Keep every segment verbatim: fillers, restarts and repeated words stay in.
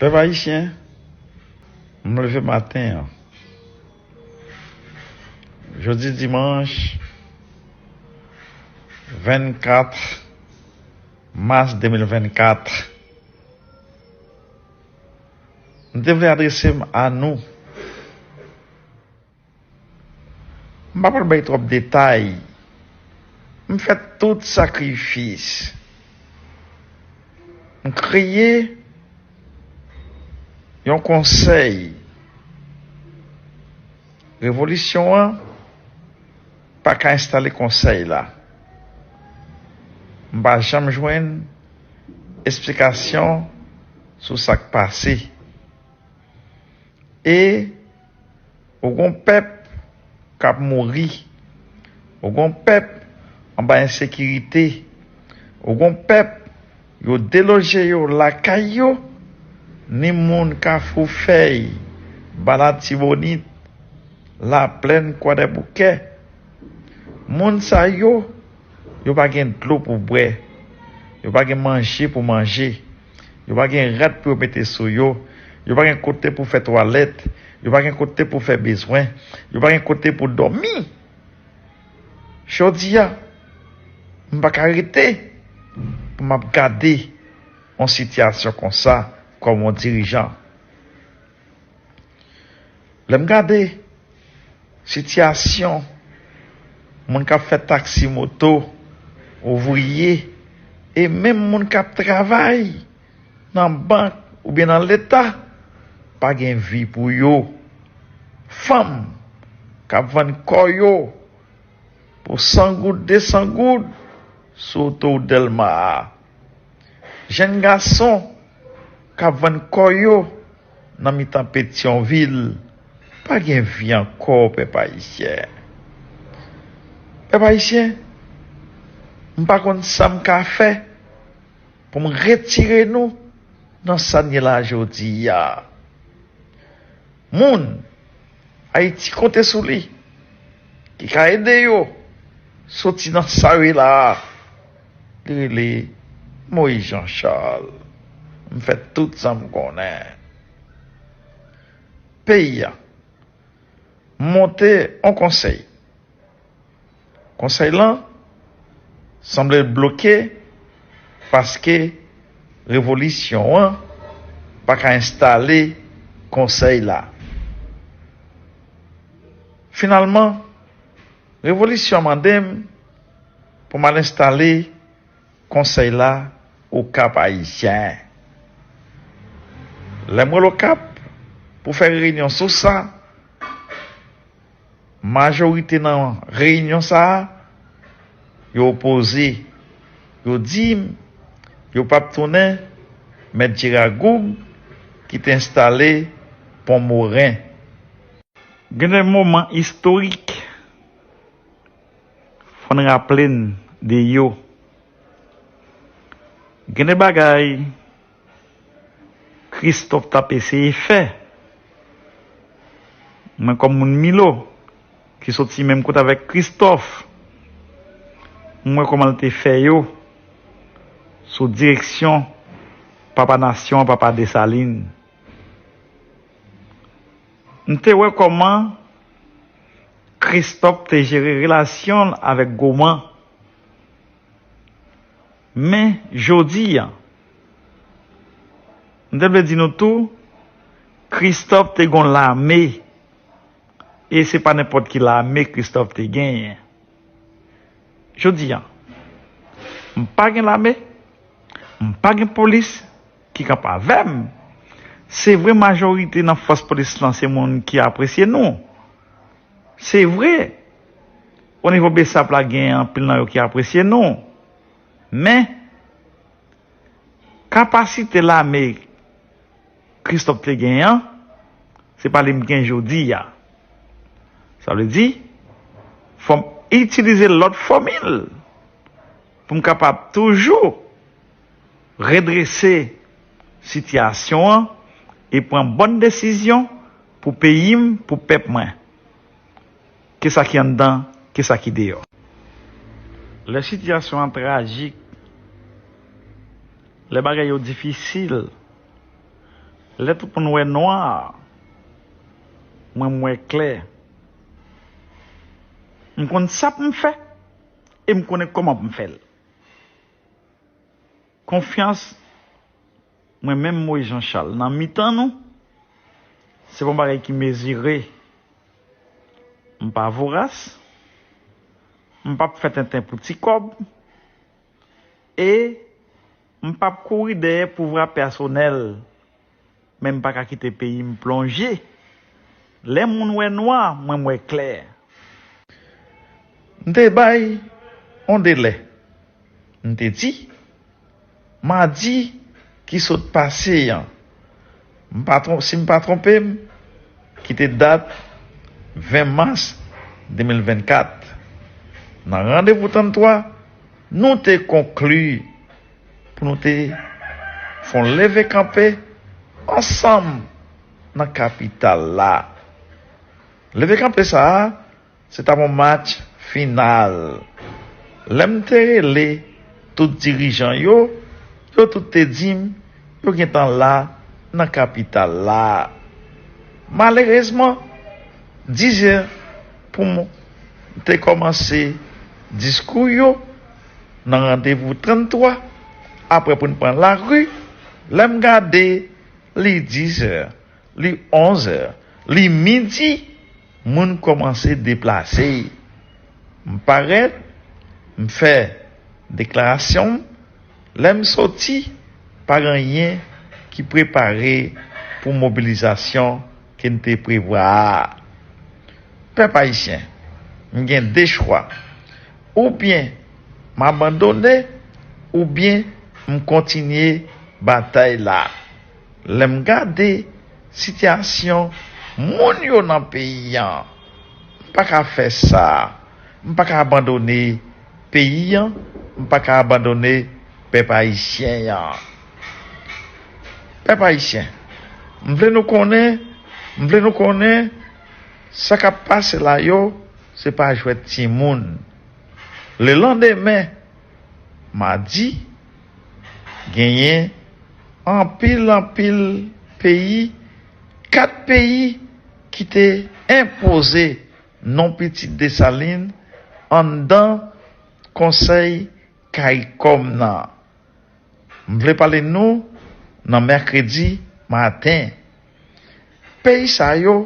Pèp ayisyen, m leve maten an. Jodi dimanch vennkat mas de mil vennkat, m te vle adrese m a nou. M pa pral bay twòp detay. M fè tout sakrifis. M kreye yon konsèy. Revolisyon an pa ka enstale konsèy la. M pa janm jwenn esplikasyon sou sa k pase. E ou gon pèp k ap mouri. Ou gon pèp anba ensekirite. Ou gon pèp yo deloje yo lakay yo. Ni moun Kafou Fèy, Ba Latibonit, Laplèn, Kwadèboukè. Moun sa yo, yo pa gen dlo pou bwè. Yo pa gen manje pou manje. Yo pa gen rad pou yo mete sou yo. Yo pa gen kote pou fè twalèt. Yo pa gen kote pou fè bezwen. Yo pa gen kote pou dòmi. Jodi a, m pa ka rete pou m ap gade yon sitiyasyon konsa kòm yon dirijan. Lè m gade sitiyasyon moun k ap fè taksi moto, ouvriye, e menm moun k ap travay nan bank oubyen nan Leta, pa gen vi pou yo. Fanm k ap vann kò yo pou san goud, de san goud sou otowout Dèlma a. Jèn gason k ap vann kò yo nan mitan Petyonvil, pa gen vi ankò, pèp ayisyen. Pèp ayisyen, m pa konn sa m ka fè pou m retire nou nan sa n ye la jodi a. Moun Ayiti konte sou li, ki ka ede yo soti nan sa yo ye la a, li rele Moïse Jean Charles. M fè tout sa m konnen. Peyi a, m monte yon konsèy. Konsèy lan sanble bloke paske revolisyon an pa ka enstale konsèy la. Finalman, revolisyon an mande m pou m al enstale konsèy la Okap Ayisyen. Lè m rele Okap pou fè reyinyon sou sa, majorite nan reyinyon sa a, yo opoze. Yo di m yo p ap tounen Mèt Jera Goug ki te enstale Pon Moren. Gen de moman istorik, fò n raple n de yo. Gen de bagay Kristòf t ap eseye fè. Mwen, kòm moun Milo, ki soti menm kote avèk Kristòf, m wè kòman l te fè yo sou direksyon papa nasyon an, papa Desalin. M te wè kòman Kristòf te jere relasyon l avèk Goman. Men, jodi a, m te vle di nou tou, Kristòf te gon lame, e se pa nenpòt ki lame Kristòf te genyen. Jodi a, m pa gen lame, m pa gen polis ki kanpe avè m. Se vre, majorite nan fòs polis lan se moun ki apresye nou. Se vre, o nivo BSAP la, gen anpil nan yo ki apresye nou. Men, kapasite lame Kristòf te genyen an, se pa li m gen jodi a. Sa vle di, fò m itilize lòt fòmil pou m kapab toujou redrese sitiyasyon an e pran bòn desizyon pou peyi m, pou pèp mwen. Ke sa ki anndan, ke sa ki deyò. Lè sitiyasyon an trajik, lè bagay yo difisil, Lè tout moun wè nwa, mwen m wè klè. M konn sa pou m fè e m konnen kòman pou m fè l. Konfyans mwen menm Moïse Jean Charles nan mitan nou, se pa yon bagay ki mezire. M pa voras, m p ap fè tenten pou ti kòb, e m p ap kouri dèyè pouvwa pèsonèl, men m pa ka kite peyi m plonje. Lè moun wè nwa, mwen m wè klè. M te bay yon delè. M te di, madi ki sot pase an, m pa tron- si m pa twonpe m, ki te dat ven mas de mil vennkat, nan randevou tranntwa, nou te konkli pou nou te fè yon leve kanpe ansanm nan kapital la. Leve kanpe sa a, se t ap yon match final. Lè m te rele tout dirijan yo, yo tout te di m yo gentan la nan kapital la. Malerezman, dizè pou m te kòmanse diskou yo nan randevou tranntwa, apre pou n pran lari, lè m gade, li dizè, li onzè, li midi, moun kòmanse deplase. M parèt, m fè deklarasyon m, lè m soti, pa gen anyen ki prepare pou mobilizasyon ke n te prevwa a. Pèp ayisyen, m gen de chwa. Oubyen m abandone, oubyen m kontinye batay la. Lè m gade sitiyasyon moun yo nan peyi an, m pa ka fè sa. M pa ka abandone peyi an, m pa ka abandone pèp ayisyen an. Pèp ayisyen, m vle nou konnen, m vle nou konnen, sa k ap pase la yo, se pa jwèt timoun. Lelandemen, madi, genyen anpil, anpil peyi, kat peyi ki te enpoze non Pitit Desalin anndan Konsèy Karikòm nan. M vle pale nou nan mèkredi maten. Peyi sa yo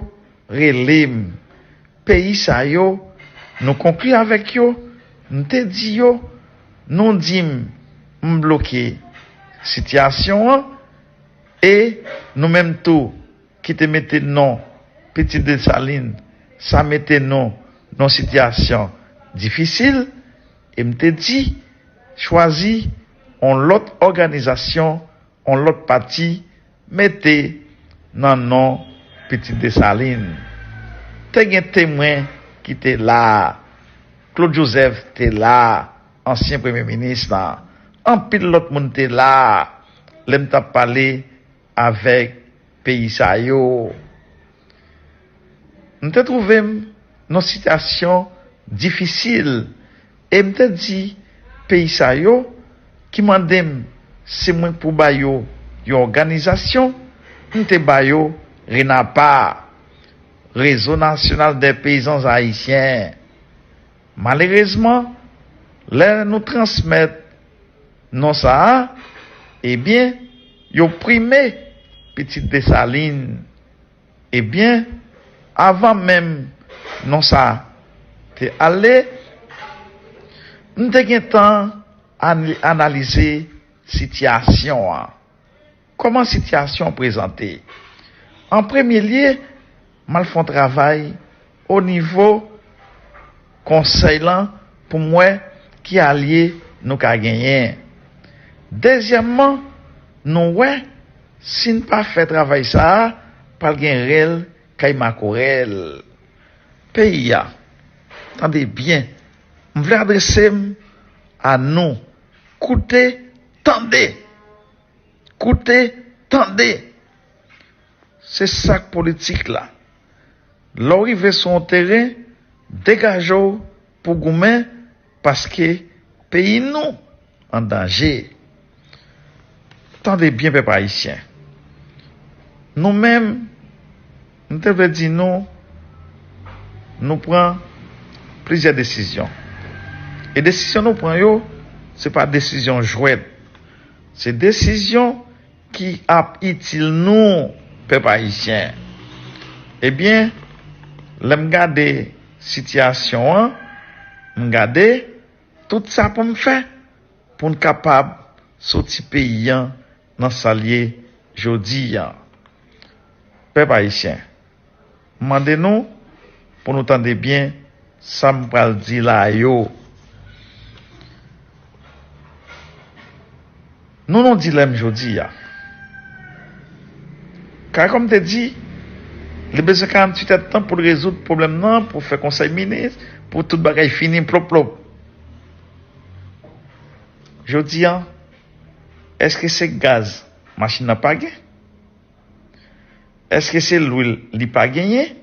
rele m. Peyi sa yo, nou konkli avèk yo, m te di yo, nou di m m bloke sitiyasyon an, e nou menm tou ki te mete non Pitit Desalin, sa mete nou nan sitiyasyon difisil, e m te di, chwazi yon lòt òganizasyon, yon lòt pati, mete nan non Pitit Desalin. Te gen temwen ki te la. Claude Joseph te la, ansyen premye minis la. Anpil lòt moun te la lè m t ap pale avèk peyi sa yo. M te twouve m nan sitiyasyon difisil e m te di peyi sa yo ki mande m si mwen pou ba yo yon òganizasyon, m te ba yo RENAPA, Réseau National des Paysans Haïtiens. Malerezman, lè nou transmèt non sa a, ebyen, yo prime Pitit Desalin. Ebyen, avan menm non sa a te ale, m te gentan an- analize sitiyasyon an. Kòman sitiyasyon an prezante? An premye lye, m al fè yon travay o nivo konsèy lan pou m wè ki alye nou ka genyen. Dezyèmman, nou wè si n pa fè travay sa a, pral gen rèl kay makorèl. Peyi a, tande byen, m vle adrese m a nou, koute, tande! Koute, tande! Se sa k politik la. Lè w rive sou yon teren, degaje w pou goumen, paske peyi nou an danje. Tande byen, pèp ayisyen. Nou menm, m te vle di nou, nou pran plizyè desizyon. E desizyon nou pran yo, se pa desizyon jwèt. Se desizyon ki ap itil nou, pèp ayisyen. Ebyen, lè m gade sitiyasyon an, m gade tout sa pou m fè pou n kapab soti peyi an nan sa l ye jodi a. Pèp ayisyen, m mande nou pou nou tande byen sa m pral di la yo. Nou nan yon dilèm jodi a. Caricom te di, li bezwen karanntuit èdtan pou l rezoud pwoblèm nan, pou fè konsèy minis, pou tout bagay fini plop plop. Jodi a, èske se gaz machin nan pa gen? Èske se lwil li pa genyen?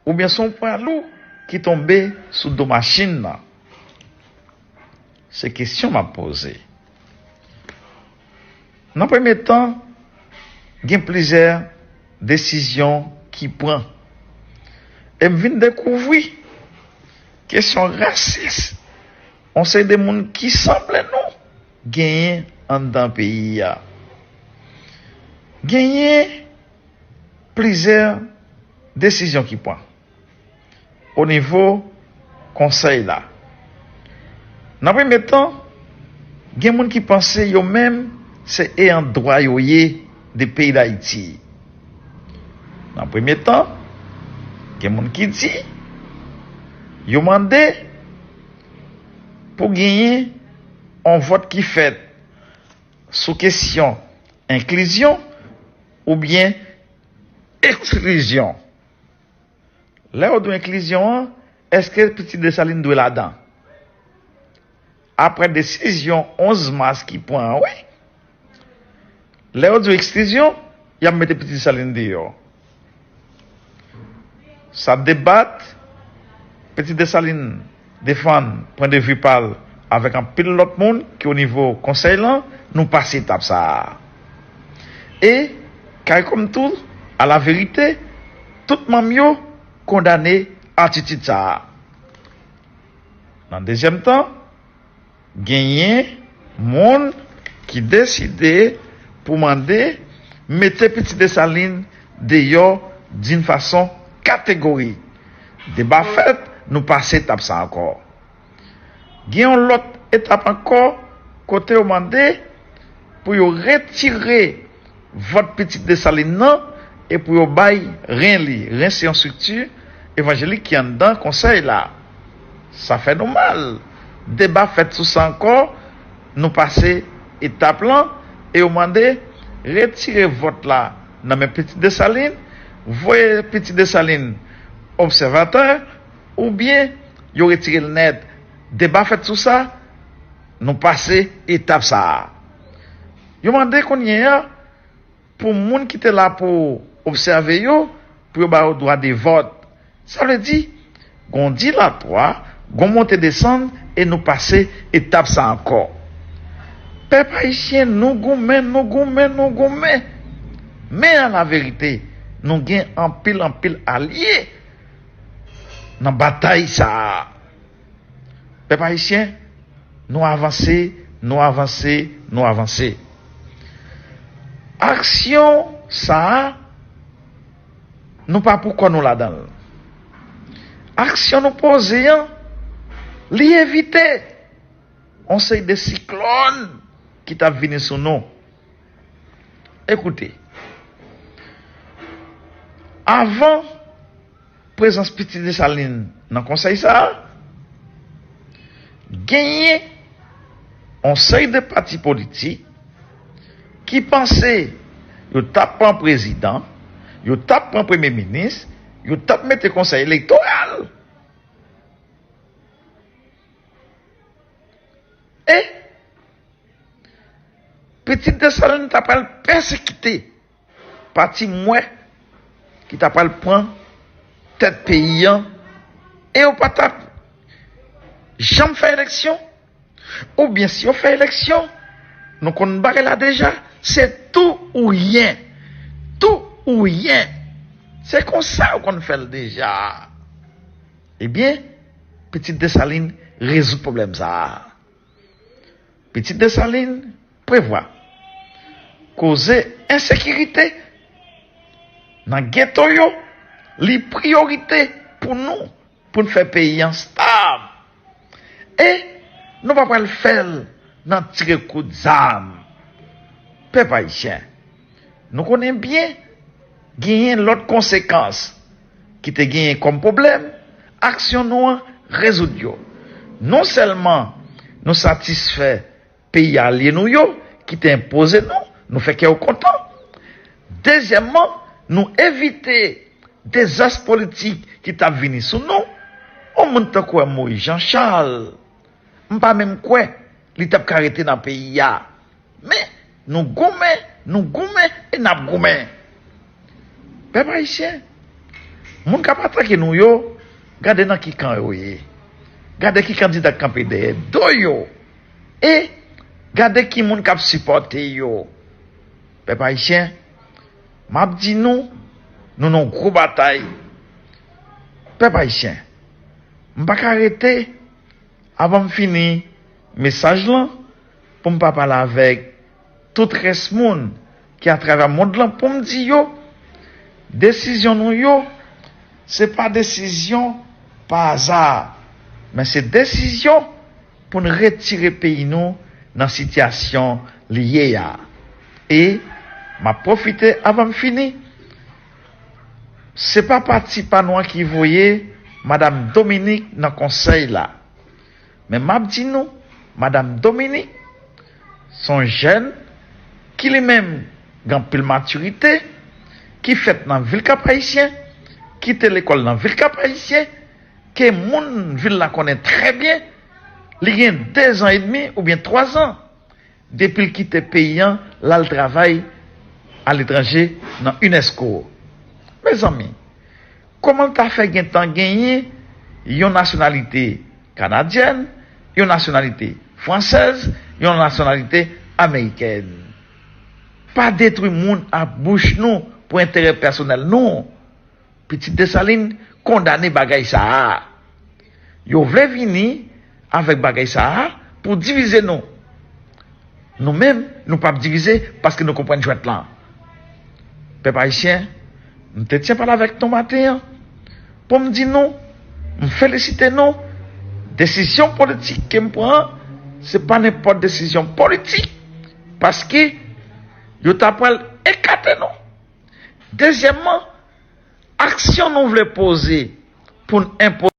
Oubyen se yon pwa lou ki tonbe sou do machin nan? Se kesyon m ap poze. Nan premye tan, gen plizyè desizyon ki pran. E m vin dekouvri kesyon rasis yon seri de moun ki sanble nou genyen anndan peyi a. Genyen plizyè desizyon ki pran o nivo konsèy la. Nan premye tan, gen moun ki panse yo menm se eyan dwa yo ye de peyi Dayiti. Nan premye tan, gen moun ki di yo mande pou genyen yon vòt ki fèt sou kesyon enklizyon oubyen eksklizyon. Lè yo di w enklizyon an, èske Pitit Desalin dwe ladan? Apre desizyon onz mas ki pran an, wi. Lè yo di w eksklizyon, y ap mete Pitit Desalin deyò. Sa debat, Pitit Desalin defann pwendvi pa l avèk anpil lòt moun ki o nivo konsèy lan, nou pase etap sa a. E, Caricom tou, alaverite, tout manm yo kondane atitid sa a. Nan dezyèm tan, genyen moun ki deside pou mande mete Pitit Desalin deyò d'une façon catégorique. Deba fèt, nou pase etap sa ankò. Gen yon lòt etap ankò kote yo mande pou yo retire vòt Pitit Desalin nan e pou yo bay ren li. Ren se yon estrikti evanjelik ki anndan konsèy la. Sa fè nou mal. Deba fèt sou sa ankò, nou pase etap lan e yo mande retire vòt la nan men Pitit Desalin, voye Pitit Desalin obsèvatè, oubyen yo retire l nèt. Deba fèt sou sa, nou pase etap sa a. Yo mande kounye a pou moun ki te la pou obsève yo, pou yo ba yo dwa de vòt. Sa vle di, gon dilatwa, gon monte desann, e nou pase etap sa ankò. Pèp ayisyen, nou goumen, nou goumen, nou goumen. Men alaverite, nou gen anpil, anpil alye nan batay sa a. Pèp ayisyen, nou avanse, nou avanse, nou avanse. Aksyon sa a, nou pa pou kò nou ladan l. Aksyon nou poze an, li evite yon seri de siklòn ki t ap vini sou nou. Ekoute, avan prezans Pitit Desalin nan konsèy sa a, genyen yon seri de pati politik ki panse yo t ap pran prezidan, yo t ap pran premye minis, yo t ap mete konsèy elektoral. E Pitit Desalin ta pral pèsekite pati m wè ki ta pral pran tèt peyi an, e yo pa t ap janm fè eleksyon, oubyen si yo fè eleksyon, nou konn bagay la deja, se tou oubyen. Tou Ou ye. Se konsa yo konn fè l deja. Ebyen, Pitit Desalin rezoud pwoblèm sa a. Pitit Desalin prevwa koze ensekirite nan geto yo, li priyorite pou nou, pou n fè peyi an stab. E nou pa pral fè l nan tire kout zam. Pèp ayisyen, nou konnen byen genyen lòt konsekans ki te genyen kòm pwoblèm, aksyon nou an rezoud yo. Non sèlman nou satisfè peyi alye nou yo ki te enpoze nou, nou fè kè yo kontan. Dezyèmman, nou evite dezas politik ki t ap vini sou nou. Yon moun tankou Moyiz Jan Chal, m pa menm kwè li t ap ka rete nan peyi a. Men, nou goumen, nou goumen e n ap goumen. Pèp ayisyen, moun k ap atake nou yo, gade nan ki kan yo ye. Gade ki kandida k kanpe dèyè do yo. E gade ki moun k ap sipòte yo. Pèp ayisyen, m ap di nou, nou nan yon gwo batay. Pèp ayisyen, m pa ka rete avan m fini mesaj lan pou m pa pale avèk tout rès moun ki atravè mond lan pou m di yo, desizyon nou yo, se pa desizyon pa aza, men se desizyon pou n retire peyi nou nan sitiyasyon li ye a. E m ap pwofite avan m fini, se pa pati pa nou an ki voye Madanm Dominique nan konsèy la. Men m ap di nou, Madanm Dominique se yon jèn ki li menm gen anpil matirite, ki fèt nan vil Kap Ayisyen, ki te lekòl nan vil Kap Ayisyen, ke moun vil la konnen trè byen. Li gen dezan edmi oubyen twazan depi l kite peyi an, l al travay aletranje nan unesco. Mezanmi, kòman l ta fè gentan genyen yon nasyonalite kanadyèn, yon nasyonalite fransèz, yon nasyonalite amerikèn? Pa detwi moun ak bouch nou pou enterè pèsonèl nou. Pitit Desalin kondane bagay sa a. Yo vle vini avèk bagay sa a pou divize nou. Nou menm, nou p ap divize paske nou konprann jwèt lan. Pèp ayisyen, m te tyen pale avèk nou maten an pou m di nou, m felisite nou. Desizyon politik ke m pran an, se pa nenpòt desizyon politik, paske yo ta pral ekate nou. Dezyèmman, aksyon nou vle poze pou n enpoze